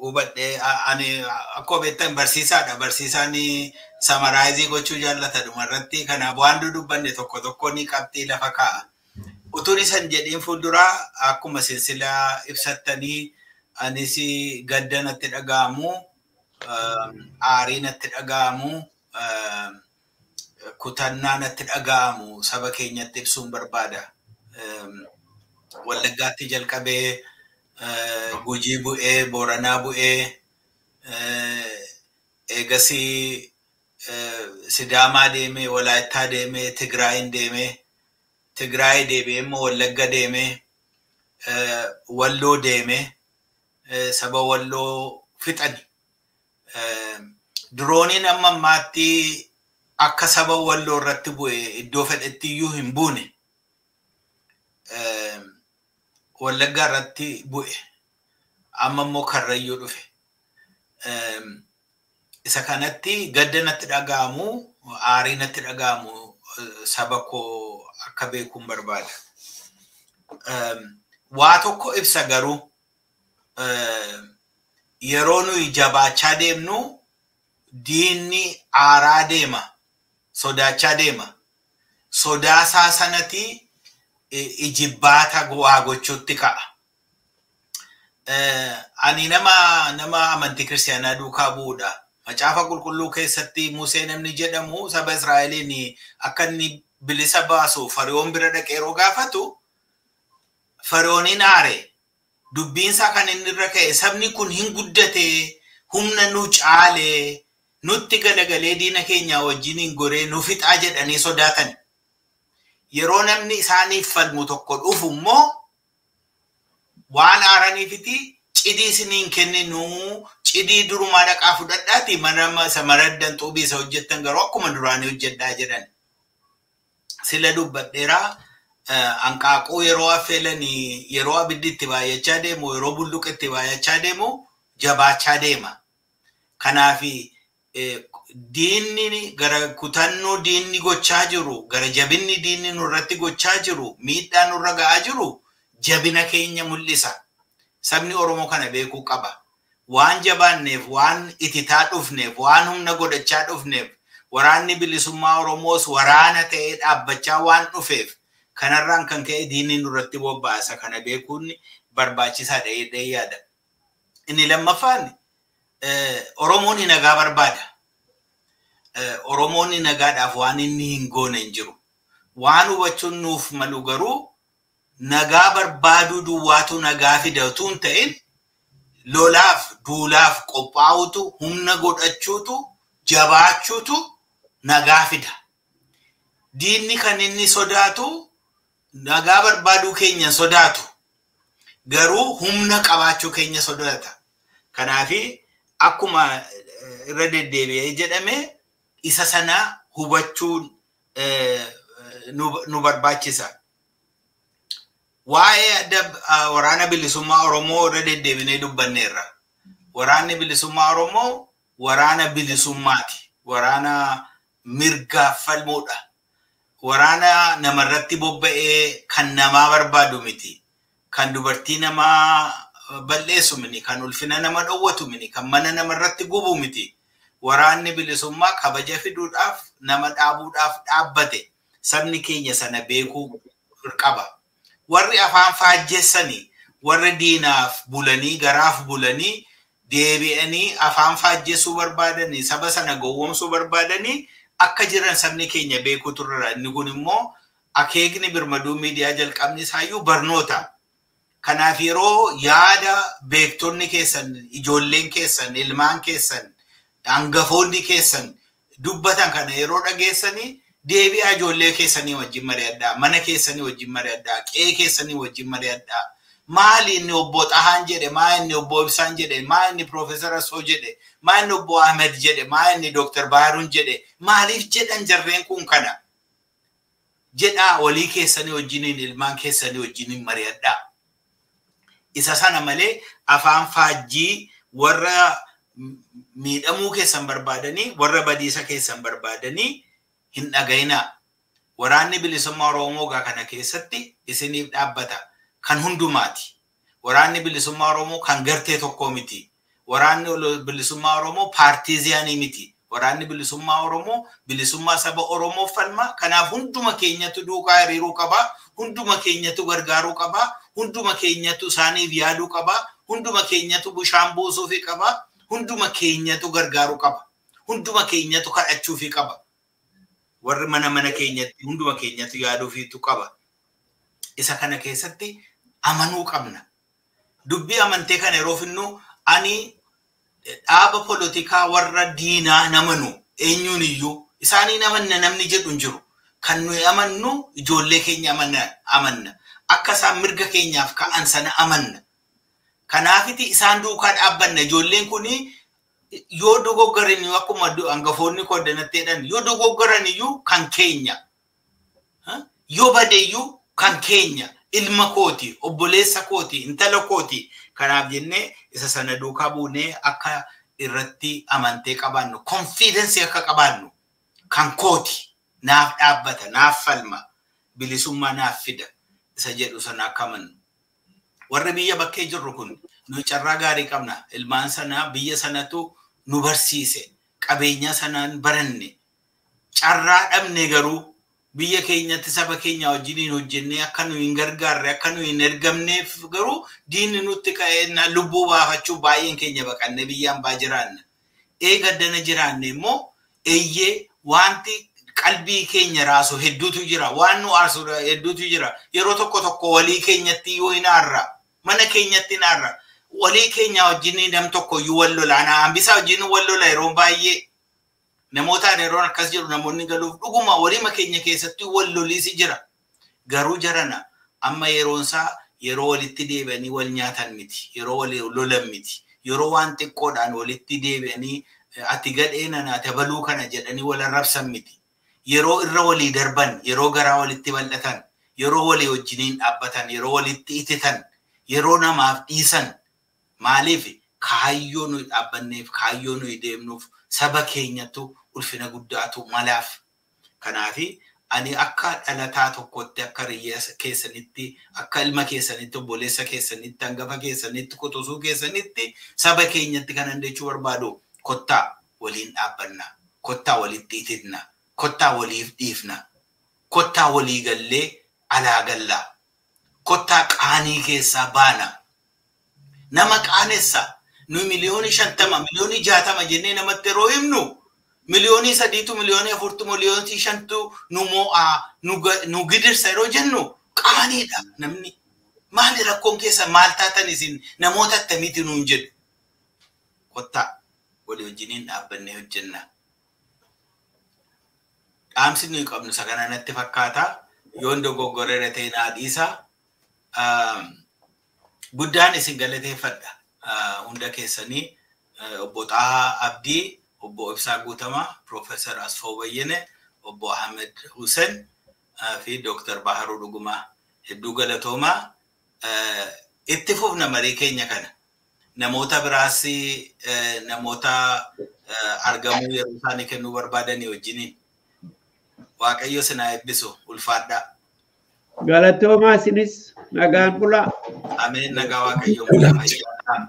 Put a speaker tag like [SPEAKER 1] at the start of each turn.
[SPEAKER 1] Hubadhee ani akkuma beektan barsiisaadha. Barsiisaan summarize gochuu jaallata dhumarratti. Kanaaf waan dudubbanne tokko tokko ni qabxii lafa kaa'a. Utuun isan jedhiin fuulduraa akkuma silsilaa ibsattanii anis gadda natti dhaga'amu, aarii natti dhaga'amu, kutannaa natti dhaga'amu saba keenyatti ibsuun barbaada. Wallaggaatti jalqabee Gujii bu'ee, Booranaa bu'ee, eegasii Sidaamaa deemee, Walaayittaa deemee, Tigraayin deemee, Tigraay deebi'ee immoo Wallagga deemee, Walloo deemee, saba Walloo fixani. Dirooniin amma ammaatti akka saba Walloo irratti bu'e iddoo fedhetti iyyuu hin buune. Wallaggaa irratti bu'e. Amma immoo Karrayyuu dhufe. Isa kanatti gadda natti dhaga'amu, aarii natti dhaga'amu saba koo akka beekuun barbaada. Waa tokko ibsa garuu yeroo nuyi jabaachaa deemnu diinni aaraa deema, sodaachaa deema. Sodaasaa sanatti ijibbaata waa gochuutti ka'a. Ani nama amantii kiristaanaa duukaa bu'uudha. Macaafa qulqulluu keessatti Musee namni jedhamu saba Israa'eliin akka inni bilisa baasu Fari'oon bira dhaqee yeroo gaafatu Fari'ooniin aare. Dubbiinsaa kan inni irra ka'e sabni kun hin guddate, humna nu caale, nutti galagalee diina keenya wajjin hin goree nu fixaa jedhanii sodaatan. Yeroo namni isaaniif falmu tokko dhufu immoo waan aaraniifiti cidii isiniin kenninuu, cidii durumaa dhaqaa fudhadhaati mana isa maraddan xuubii isa hojjettan garuu akkuma duraanii hojjedhaa jedhan. Sila dubbadheeraa hanqaaquu yeroo affeelanii yeroo abiddi itti baay'achaa deemu yeroo bulluqi itti baay'achaa deemu jabaachaa deema. Kanaaf diinni gara kutannoo diinni gochaa jiru, gara jabinni diinni nurratti gochaa jiru, miidhaa nurra ga'aa jiru jabina keenya mul'isa. Sabni Oromoo kana beekuu qaba. Waan jabaanneef, waan ititaa dhufneef, waan humna godhachaa dhufneef, waraanni bilisummaa Oromoos waraana ta'ee dhaabbachaa waan dhufeef kanarraan kan ka'e diinni nurratti bobbaasa. Kana beekuun barbaachisaadha jedhee yaada. Inni lammaffaan Oromoon nagaa barbaada. Oromoon nagaadhaaf waan inni hin goone hin jiru. Waan hubachuun nuuf malu garuu nagaa barbaaduu duwwaatu nagaa fida utuu hin ta'in lolaaf duulaaf qophaa'utu humna godhachuutu jabaachuutu nagaa fida. Diinni kan inni sodaatu nagaa barbaaduu keenya sodaatu. Garuu humna qabaachuu keenya sodaata. Kanaafi akkuma irra deddeebi'ee jedhame isa sana hubachuun nu barbaachisa. Waa'ee waraana bilisummaa Oromoo irra deddeebinee dubbanneerra. Waraanni bilisummaa Oromoo waraana bilisummaati. Waraana mirgaaf falmuudha. Waraana namarratti bobba'ee kan namaa barbaadu miti. Kan dubartii namaa balleessu miti. Kan ulfina nama dhowwatu miti. Kan mana namarratti gubu miti. Waraanni bilisummaa kabaja fiduudhaaf nama dhaabuudhaaf dhaabbate. Sabni keenya sana beekuu qaba. Warri afaan faajjessanii, warri diinaaf bulanii, garaaf bulanii, deebi'anii afaan faajjessuu barbaadanii, saba sana gowwoomsuu barbaadanii akka jiran sabni keenya beekuu turreera. Inni kun immoo akeekni birmaduu miidiyaa jalqabni isaayyuu barnoota. Kanaaf yeroo yaada beektonni keessan, ijoolleen keessan, ilmaan keessan, hangafoonni keessan dubbatan kana yeroo dhageessanii deebi'aa ijoollee keessanii wajjin mari'adhaa, mana keessanii wajjin mari'adhaa, qe'ee keessanii wajjin mari'adhaa. Maali inni obbo Xahaan jedhe, maa inni obbo Ibsaan jedhe, maa inni Piroofeesar Asoo jedhe, maa inni obbo Ahmed jedhe, maa inni Dooktar Baaruun jedhe, maaliif jedhan jarreen kun kana? Jedhaa walii keessanii wajjiniin ilmaan keessanii wajjiniin mari'adhaa. Isa sana malee afaan faajjii warra miidhamuu keessan barbaadanii, warra badiisa keessan barbaadanii hin dhaga'inaa. Waraanni bilisummaa Oromoo kana keessatti isiniif dhaabbata. Kan hundumaati. Waraanni bilisummaa Oromoo kan gartee tokkoo miti. Waraanni bilisummaa Oromoo paartiiziyaanii miti. Waraanni bilisummaa Oromoo bilisummaa saba Oromoo falma. Kanaaf hunduma keenyatu duukaa hiriiruu qaba. Hunduma keenyatu gargaaruu qaba. Hunduma keenyatu isaaniif yaaduu qaba. Hunduma keenyatu bishaan buusuufi qaba. Hunduma keenyatu gargaaruu qaba. Hunduma keenyatu kadhachuufi qaba. Warri mana mana keenyatti hunduma keenyatu yaaduufiitu qaba. Isa kana keessatti amanuu qabna. Dubbii amantee kana yeroo finnu ani dhaaba polotikaa warra diinaa namanu eenyuun iyyuu isaanii namanna namni jedhu hin jiru. Kan nuyi amannu ijoollee keenya amanna. Akka isaan mirga keenyaaf ka'an sana amanna. Kanaafiti isaan duukaa dhaabbanna. Ijoolleen kuni yoo dogoggoran iyyuu akkuma hangafoonni koddanatti jedhan yoo dogoggoran iyyuu kan keenya. Yoo bade iyyuu kan keenya. Ilma kooti, obboleessa kooti, intala kooti. Kanaaf jennee isa sana duukaa buunee akka irratti amantee qabaannu, konfiidensii akka qabaannu kan kooti naaf dhaabbata, naaf falma, bilisummaa naaf fida isa jedhu sana akka amannu. Warri biyya bakkee jirru kun nuyi carraa gaarii qabna. Ilmaan sanaa biyya sanatu nu barsiise, qabeenya sanaan baranne. Carraa dhabne garuu biyya keenyatti saba keenya wajjiniin hojjennee akka nu hin gargaarre akka nu hin ergamneef garuu diinni nutti ka'ee lubbuu baafachuu baay'een keenya baqannee biyyaan baa jiraanna. Eega dana jiraanne immoo eeyyee wanti qalbii keenya raasu hedduutu jira. Waan nu aarsu hedduutu jira. Yeroo tokko tokko walii keenyatti iyyuu hin aarra. Mana keenyatti hin aarra. Walii keenya wajjin nam tokko iyyuu wal lola. Ana hambisaa wajjin wal lola yeroo baay'ee. Namootaan yeroon akkas jedhu namoonni galuuf dhuguma waliima keenya keessatti wal loliisi jira. Garuu jarana amma yeroon isaa yeroo walitti deebi'anii wal nyaatan miti. Yeroo wal lolan miti. Yeroo waan xiqqoodhaan walitti deebi'anii ati gadhee nana ati abaluu kana jedhanii wal arrabsan miti. Yeroo irra walii darban, yeroo garaa walitti bal'atan, yeroo walii wajjiniin dhaabbatan, yeroo walitti ititan, yeroo namaaf dhiisan maaliif kaayyoo nuyi dhaabbanneef, kaayyoo nuyi deemnuuf saba keenyatu ulfina guddaatu malaaf. Kanaafi ani akka dhalataa tokkotti, akka hiriyaa keessanitti, akka ilma keessanitti, obboleessa keessanitti, hangafa keessanitti, quxisuu keessanitti saba keenyatti kanan jechuu barbaadu kottaa waliin dhaabbanna, kottaa walitti ititna, kottaa waliif dhiifna, kottaa walii gallee alaa gallaa, kottaa qaanii keessaa baana. Nama qaanessa nuyi 50 miliyoona, 60 miliyoona jennee namatti yeroo himnu 3 miliyoona, 4 miliyoona, 5 miliyoona nu mo'aa nu gidirsa yeroo jennu qaaniidha namni. Maali rakkoon keessa maal taatan isin namoota akkamiiti nuun jedhu. Kottaa walii wajjiniin dhaabbannee hojjenna. Dhaamsi nuyi qabnu isa kana natti fakkaata. Yoon dogoggoreera ta'e naa dhiisa. Guddaan isin galateeffadha. Hunda keessanii obbo Xahaa Abdii, obbo Ibsaa Guutamaa, Piroofeesar Asfoo Bayyene, obbo Ahmed Hussein fi Dooktar Baharuu Dhugumaa hedduu galatoomaa. Itti fufna marii keenya kana. Namoota biraas namoota argamuu yeroo isaanii kennuu barbaadanii wajjiniin. Waaqayyo sinaa eebbisu ulfaadhaa.
[SPEAKER 2] Galatoomaa isinis nagaan bulaa.
[SPEAKER 1] Ameen, nagaa Waaqayyo mul'aa.